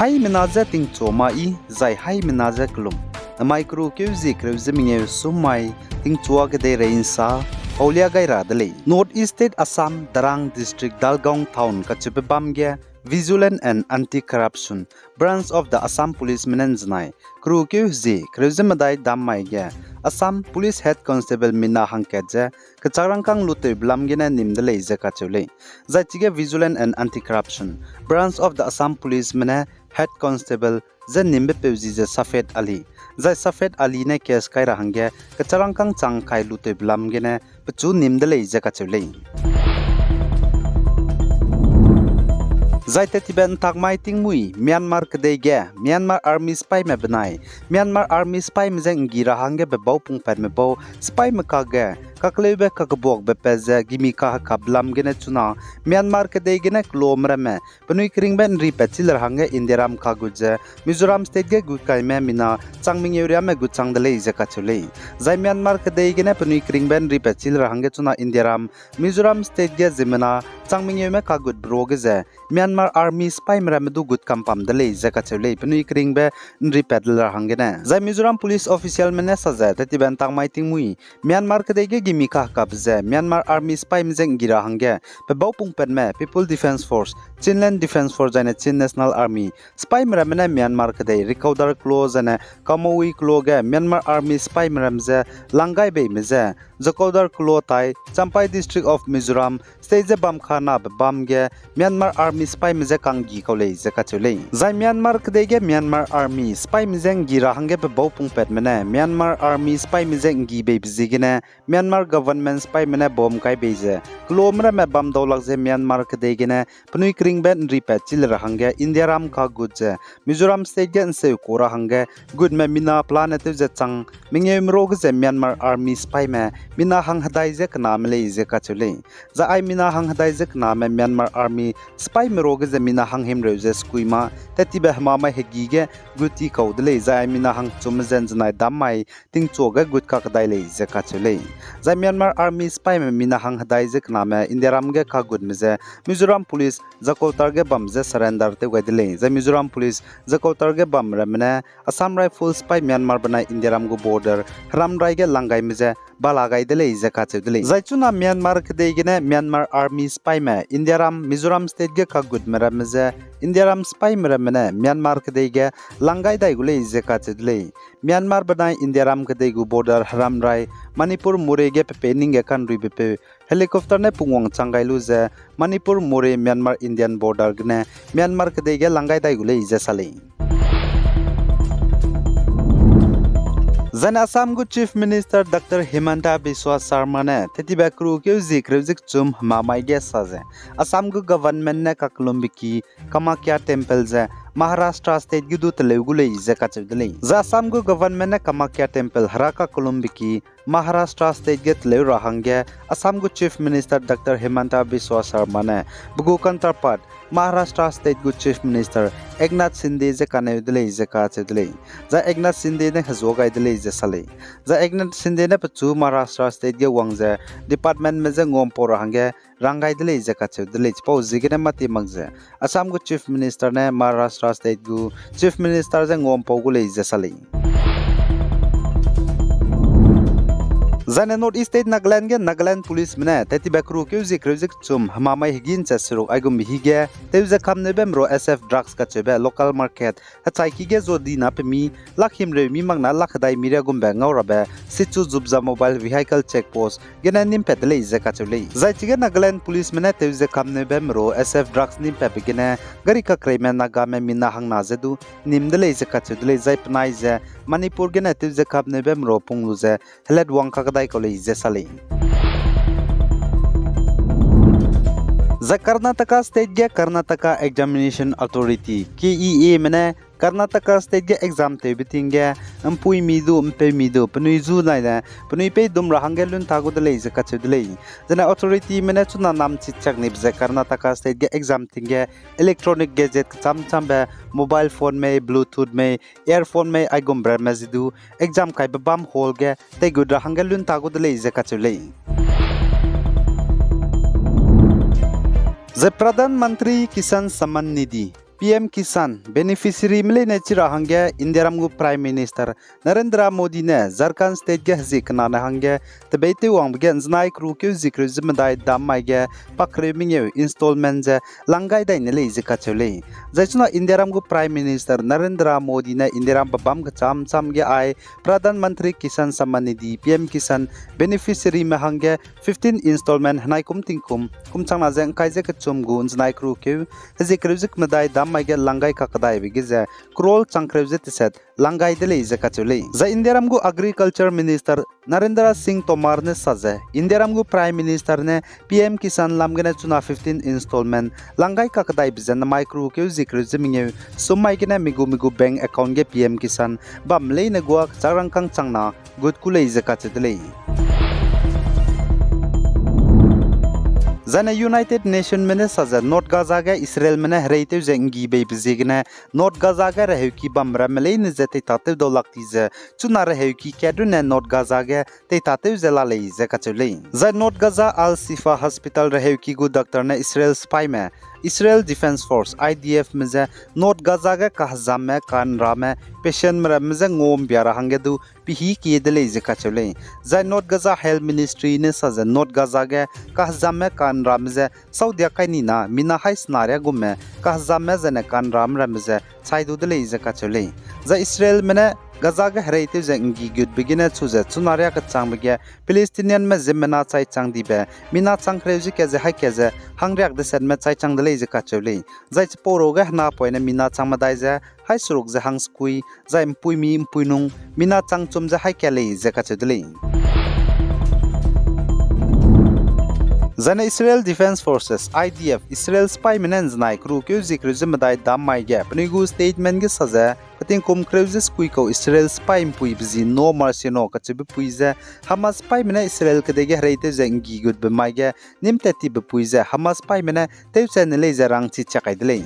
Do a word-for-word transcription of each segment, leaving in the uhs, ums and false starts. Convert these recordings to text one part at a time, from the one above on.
Haimena je tingchua ma i, zai haimena je kelum. Namai keru keu zie kereu ze mengeu sum mai, tingchua kedeirei nsa, paulia gai ra de lei. North East State Assam, Darrang District, Dalgaon Town kacheube bam ge, Vigilance and Anti-Corruption, Branch of the Assam Police mene nzenai, keru keu hezie kereu ze medai dam mai ge, Assam Police Head Constable mina hangkat ze, kechak rangkâng lutewbe lam gene nim de lei ze kacheu lei. Zai chige Vigilance and Anti-Corruption, Branch of the Assam Police mene Head Constable ze nimbe peu zi ze Safed Ali. Zai Safed Ali ne case kai ra hangge, kechak rangkâng chang kai lutewbe lam gene, pechu nim de lei ze kacheu lei. Zai tettibe ntak mai tingmuî, Myanmar kedei ge, Myanmar Army sipaime benai, Myanmar Army sipaime je nggi ra hangge bebau pungpatme bau, sipaime kage, kakleube kakebuakbe pat ze gimi kahekap lam gene chuna, Myanmar kedei gene kelome ramme, penui keringbe nripat chi le ra hangge Indiaram kagut ze, Mizoram State ge gut kaime mina chang mengeu riame gut chang de lei ze kacheu lei. Zai Myanmar kedei gene penui keringbe nripat chi le ra hangge chuna Indiaram, Mizoram State ge ziemmena chang mengeume kagutbe ruage ze, Myanmar Army sipaime ramme du gut kampam de lei ze kacheu lei, penui keringbe nripat le ra hanggene. Zai Mizoram Police officialme ne sa ze, tettibe ntak mai tingmuî, Myanmar kedei ge gimi kahekap ze, Myanmar Army sipaime je nggi ra hangge, pebau pungpatme, People Defence Force, Chinland Defence Force zaine Chin National Army, sipaime ramme ne Myanmar kedei, Rikaudar kelo zaine Kamui kelo ge Myanmar Army sipaime ram ze, langgai beime ze, Jakodar kelo tai, Champhai District of Mizoram, state ze bam kanabe bam ge, Myanmar Army sipaime je kanggi kau lei ze kacheu lei. Zai Myanmar kedei ge Myanmar Army sipaime je nggi ra hangge pebau pungpatme ne, Myanmar Army sipaime je nggi beibe ziegene, Myanmar government sipaime ne bomb kai bei ze, kelome ramme bam dau lak ze Myanmar kedei gene, penui keringbe nripat chi le ra hangge Indiaram kagut ze, Mizoram State ge nseu ku ra hangge, gutme mina pelane tew ze chang, mengeume ruage ze Myanmar Army sipaime, mina hanghedai ze kename lei ze kacheu lei. Zai ai mina hanghedai ze kename Myanmar Army sipaime ruage ze mina hanghimreu ze sekuima, tettibe hemamai hegî ge guti kau de lei, zai ai mina hangchumme ze nzenai dam mai, tingchua ge gut kakdai lei ze kacheu lei. Zai Myanmar Army sipaime mina hanghedai ze kename Indiaram ge kagutme ze Mizoram Police Jakodar ge bam ze surrender tew gai de lei. Zai Mizoram Police Jakodar ge bam ramme ne Assam Rifles sipai Myanmar benai Indiaram gu border heramrai ge langgaime ze bala gai de lei ze kacheu de lei. Zai chuna Myanmar kedei gene Myanmar Army sipaime Indiaram Mizoram State ge kagutme ramme ze Indiaram sipaime ramme ne Myanmar kedei ge langgai dai gu lei ze kacheu de lei. Myanmar benai Indiaram kedei gu border heramrai Manipur Moreh ge pe pei ning ge kanruibe peu helicopter ne pungwang chang gai lu ze Manipur Moreh Myanmar Indian border gene Myanmar kedei ge langgai dai gu lei ze sa lei. Zaine Assam gu Chief Minister Doctor Himanta Biswa Sarma ne tettibe keru keu zie kereu ze kechum hemamai ge sa ze, Assam gu government ne kakellumbe ki Kamakhya Temple ze Maharashtra State ge du teleu gu lei ze kacheu de lei. Zai Assam gu government ne Kamakhya Temple hera kakellumbe ki Maharashtra State ge teleu ra hangge Assam gu Chief Minister Doctor Himanta Biswa Sarma ne pe gu counterpart Maharashtra State gu Chief Minister Eknath Shinde je kaneu de lei ze kacheu de lei. Zai Eknath Shinde ne hezuâ gai de lei ze sa lei. Zai Eknath Shinde ne pechu Maharashtra State ge wang ze departmentme je nguampau ra hangge rang gai de lei ze kacheu de lei. Chipau ziegene mâ ti mak ze Assam gu Chief Minister ne Maharashtra State gu Chief Minister je nguampau gu lei ze sa lei. Zaine North East State Nagaland ge Nagaland Policeme ne tettibe keru keu zie kereu ze kechum hemamai hegî nchat seruk aigumbe hige tew ze kamneube mru S F drugs kacheube local market hechaiki ge zua dina pemi lak himreu mi mak na lak hedai mi riagumbe ngau rabe Sichu Zubza Mobile Vehicle Check Post gene nîmpat de lei ze kacheu lei. Zai chige Nagaland Policeme ne tew ze kamneube mru S F drugs nîmpatbe gene gari kakreime Nagame mina hangna ze du nîm de lei ze kacheu de lei. Zai penai ze Manipur gene tew ze kamneube mru pung lu ze helatwang kakdai kau lei ze sa lei. Zai Karnataka State ge Karnataka Examination Authority, K E Ame ne Karnataka State ge exam tewbe ting ge mpuimi du mpeumi du penui zu nai ne penui peidum ra hangge lunta gu de lei ze kacheu de lei. Zene authorityme ne chuna nam chichak nibe ze Karnataka State ge exam ting ge electronic gadget kecham chambe mobile phone mei, Bluetooth mei, earphone mei aigumbe ramme zi du exam kaibe bam hall ge teigut ra hangge lunta gu de lei ze kacheu lei. Zai Pradhan Mantri Kisan Samman Nidhi, P M K S Y P M Kisan beneficiaryme leine chi ra hangge Indiaram gu Prime Minister Narendra Modi ne Jharkhand State ge hezie kenane hangge tebeitew wangbe ge ’nzenai kerukeu ziekereu ze medai dam mai ge pakereu mengeu installment ze lang gai dai ne lei ze kacheu lei. Zai chuna Indiaram gu Prime Minister Narendra Modi ne Indiaram bebâm kecham cham ge ai Pradhan Mantri Kisan Samman Nidhi, P M Kisan beneficiaryme hangge fifteen installment henai kum tingkum kum changna ze ’ngkai ze kechum gu ’nzenai kerukeu hezie kereu ze medai dam mai ge lang gai kakdaibe ge ze crore chang kereu ze teset lang gai de lei ze kacheu lei. Zai Indiaram gu Agriculture Minister Narendra Singh Tomar ne sa ze, Indiaram gu Prime Minister ne P M Kisan lam gene chuna fifteen installment lang gai kakdaibe ze namai kerukeu ziekereu ze mengeu sum mai gene mi gu mi gu bank account ge P M Kisan bam leine guâ kechak rangkâng changna gut ku lei ze kacheu de lei. Zaine United Nationme ne sa ze North Gaza ge Israelme ne hereitew ze ’nggi beibe ziegene North Gaza ge reheuki bam ramme leine ze teitatew dau lak ti ze chuna reheuki kat runne North Gaza ge teitatew ze la lei ze kacheu lei. Zai North Gaza Al-Shifa Hospital reheuki gu doctor ne Israel sipaime, Israel Defense Force, I D Fme je North Gaza ge kahezamme ka'nrame patientme ramme je ngau ’mbia ra hangge du pehî kie de lei ze kacheu lei. Zai North Gaza Health Ministry ne sa ze North Gaza ge kahezamme ka'nrame je saudiak kai nina mina haî sena riâ gumme kahezamme zaine ka'nrame ramme ze chai du de lei ze kacheu lei. Zai Israelme ne Gaza ge hereitew ze ’nggi gutbe gene chu ze chuna riâ kechangbe ge Palestinianme ziemmena chai chang dibe, mina chang kereu ze ka ze haî ka ze hangriak desetme chai chang de lei ze kacheu lei. Zai chipau ruage henapoine mina chang medai ze haî seruk ze hangsekui, zai ’mpuimi ’mpuinung mina chang chum ze haî ka lei ze kacheu de lei. Zaine Israel Defense Forces, I D F, Israel sipaime ne ’nzenai kerukeu ziekereu ze medai dam mai ge penui gu statement ge sa ze, petingkum kereu ze sekui kau Israel sipai ’mpuibe zi No Mercy No kacheube pui ze Hamas sipaime ne Israel kedei ge hereitew ze ’nggi gutbe mai ge nîm tat tibe pui ze Hamas sipaime ne tewchat ne lei ze rangchi chak kai de lei.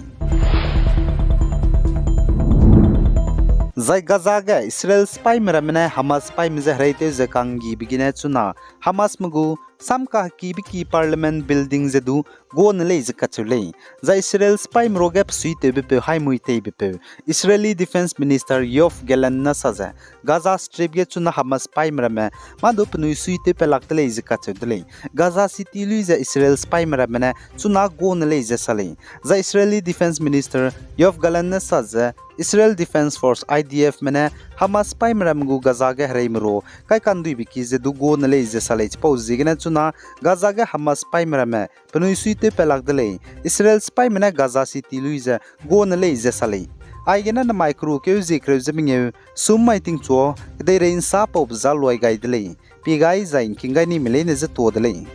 Zai Gaza ge Israel sipaime ramme ne Hamas sipaime je hereitew ze ka'nggibe gene chuna Hamasme gu sam kahekibe ki Parliament Building ze du gua ne lei ze kacheu lei. Zai Israel sipaime ruage pesuitewbepeu haî mui teibepeu Israeli Defense Minister Yoav Gallant ne sa ze, Gaza Strip ge chuna Hamas sipaime ramme mâ du penui suitew pelak de lei ze kacheu de lei. Gaza City lui ze Israel sipaime ramme ne chuna gua ne lei ze sa lei. Zai Israeli Defense Minister Yoav Gallant ne sa ze, Israel Defense Force, I D Fme ne Hamas sipaime ramme gu Gaza ge hereime ru kaikanduibe ki ze du gua ne lei ze sa lei. Chipau ziegene chuna Gaza ge Hamas sipaime ramme penui suitew pelak de lei. Israel sipaime ne Gaza City lui ze gua ne lei ze sa lei. Aigene namai kerukeu ziekereu ze mengeu sum mai tingchu kedeirei ’nsapaube za luai gai de lei. Pie gai zai ’ngking gai nime leine je tuâ de lei.